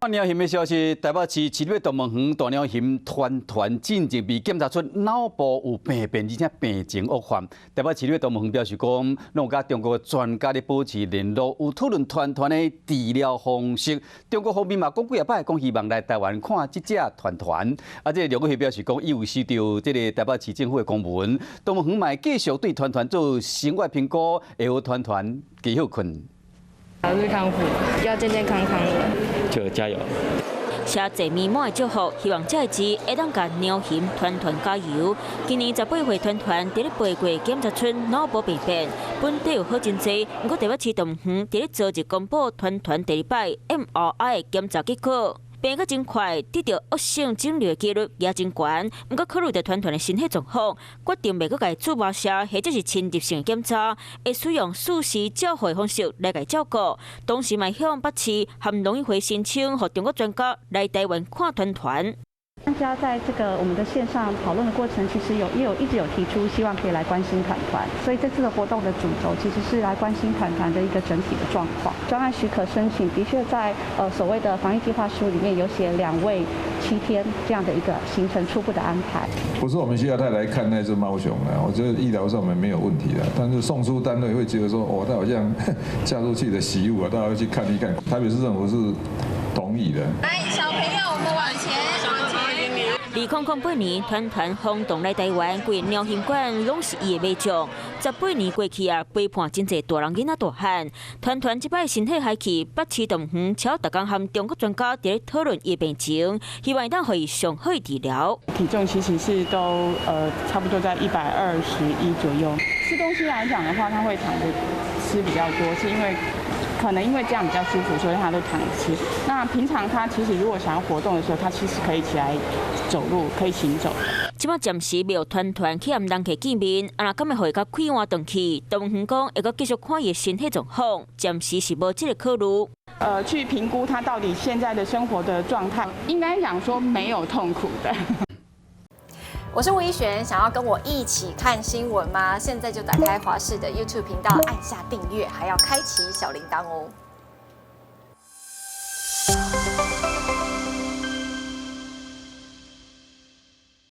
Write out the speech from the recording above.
貓熊的消息，台北市市立動物園大貓熊團團進前被檢查出腦部有病變，而且病情惡化。台北市立動物園表示講，攏有佮中國專家咧保持聯絡，有討論團團的治療方式。中國方面嘛講幾仔擺，講希望來台灣看這隻團團。啊，這個廖國輝表示講，伊有收著這个台北市政府的公文，動物園嘛會繼續對團團做生活評估，會予團團繼續睏。早日康復，要健健康康的，就加油！寫濟美滿的祝福，希望這次會當共貓熊團團加油。今年18歲團團佇咧8月檢查出腦部病變，本底有好真濟。毋過台北市動物園佇咧昨日公布團團第二擺 MRI 檢查結果，變閣真快，得著惡性腫瘤的幾率也真懸。毋過考慮著團團的身體狀況，決定袂閣共伊注麻射或者是侵入性檢查，會使用舒適照護的方式來共伊照顧。同時嘛向北市和農漁會申請，予中國專家來台灣看團團。專家在這個我們的線上討論的過程，其實有也有一直有提出希望可以來關心團團，所以這次的活動的主軸其實是來關心團團的一個整體的狀況。專案許可申請的確在所謂的防疫計劃書裡面有寫2位7天這樣的一個行程初步的安排。不是我們需要他來看那隻貓熊啦，我覺得醫療上面沒有問題的，但是送出單位會覺得說，哦，他好像嫁出去的媳婦啊，大家會去看一看。台北市政府是同意的。來，小朋友，我們往前。2008年，團團轟動來台灣，規貓熊館攏是伊的馬將。18年過去啊，陪伴真濟大人囡仔大漢。團團這擺身體害去，北市動物園超逐工和中國專家佇咧討論伊的病情，希望會當予伊上好的治療。體重其實是都差不多在121左右。吃東西來講的話，他會躺着吃比較多，是因為可能因為這樣比較舒服，所以他都躺着吃。那平常他其實如果想要活動的時候，他其實可以起來走路，可以行走。這擺暫時袂予團團去和人客見面，啊若敢會予伊較快活轉去？動物園講會閣繼續看伊的身體狀況，暫時是無這个考慮。去評估他到底現在的生活的狀態，應該講說沒有痛苦的。我是吳怡璇，想要跟我一起看新聞嗎？現在就打開華視的 YouTube 頻道，按下訂閱，還要開啟小鈴鐺哦。